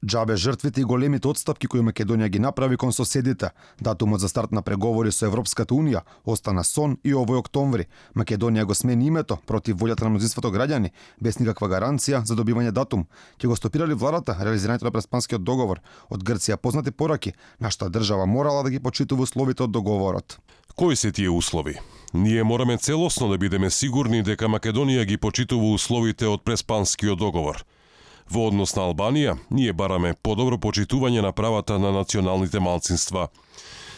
Џабе жртвите и големите отстапки кои Македонија ги направи кон соседите. Датумот за старт на преговори со Европската Унија остана сон и овој октомври. Македонија го смени името против волјата на мнозинството граѓани, без никаква гаранција за добивање датум. Ќе го стопирали владата реализирањето на Преспанскиот договор. Од Грција познати пораки, нашата држава морала да ги почитува условите од договорот. Кои се тие услови? Ние мораме целосно да бидеме сигурни дека Македонија ги почитува условите од Преспанскиот договор. Во однос на Албанија, ние бараме подобро почитување на правата на националните малцинства.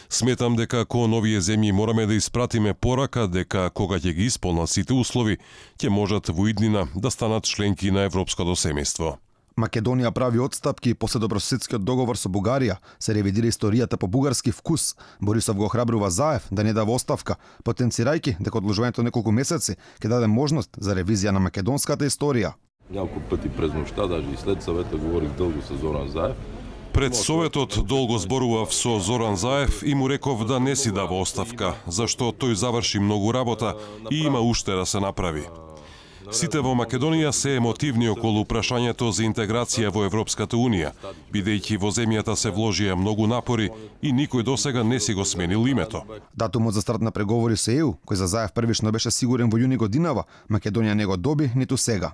Сметам дека кон овие земји мораме да испратиме порака дека кога ќе ги исполнат сите услови, ќе можат во иднина да станат членки на европското семејство. Македонија прави отстапки после добрососедскиот договор со Бугарија, се ревидира историјата по бугарски вкус. Борисов го охрабрува Заев да не дава оставка, потенцирајќи дека одложувањето неколку месеци ќе даде можност за ревизија на македонската историја. Няколку пъти през нощта, даже и след съвета говорих дълго с Зоран Заев. Пред советот долго зборував со Зоран Заев и му реков да не си дава оставка, зашто тој заврши многу работа и има уште да се направи. Сите во Македонија се емотивни околу прашањето за интеграција во Европската Унија, бидејќи во земјата се вложија многу напори и никој досега не си го сменил името. Датумот за старт на преговори со ЕУ, кој за Заев првично беше сигурен во јуни годинава, Македонија не го доби ниту сега.